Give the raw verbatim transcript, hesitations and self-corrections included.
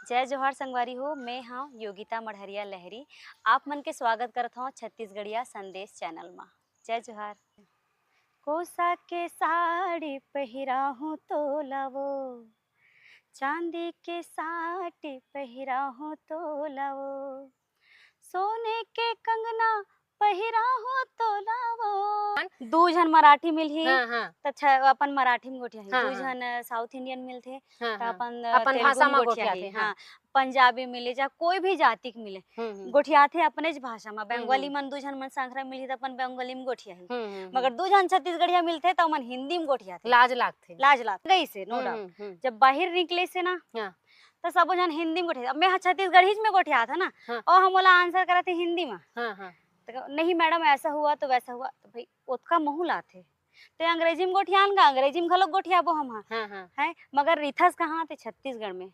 जय जोहार संगवारी हो, मैं हाँ योगिता मढ़रिया लहरी। आप मन के स्वागत करत हौं छत्तीसगढ़िया संदेश चैनल मा। जय जोहार। कोसा के साड़ी पहिराहूँ तोला वो, चांदी के साटी पहिराहूँ तोला वो, सोने के कंगना पहिराहूँ तोला वो। दू झन मराठी मिलही, हाँ, हाँ। त छ-, अपन मराठी में गोठियाही। हाँ, दू हाँ। झन, अ, साउथ इंडियन मिलथे, हाँ, त हाँ। अपन, अ, अपन तेलुगु भाषा में में गोठियाही, गोठियाही, हाँ। हाँ। पंजाबी मिले, चाहे कोई भी जाति के मिले, हम्म, हम्म। गोठियाथे अपनेच भाषा में। हम्म, बंगाली हम्म। मन दू झन मन संघरा मिलही, त अपन बंगाली में गोठियाही। हम्म, हम्म, मगर हम्म। दू झन छत्तीसगढ़िया मिलथे, त ओमन हिंदी में गोठियाथे। लाज लागथे। लाज लागथे, गई से, no हम्म, doubt। हम्म, हम्म। जब बाहिर निकले से ना, हाँ। त सबो झन हिंदी में गोठियाथे। अब मैं ह छत्तीसगढ़ीच में गोठियात हौं ना, हाँ। अउ ह मोला answer करत हे हिंदी में। हाँ, हाँ। त नहीं madam, ऐसा हुआ तो वैसा हुआ, त भाई ओतका महूँ लाथे। ते अंग्रेजी में गोठियान का, अंग्रेजी में घलोक गोठियाबो हम ह। हाँ, हाँ। हैं? मगर रिथस कहाँ ते? छत्तीसगढ़ में।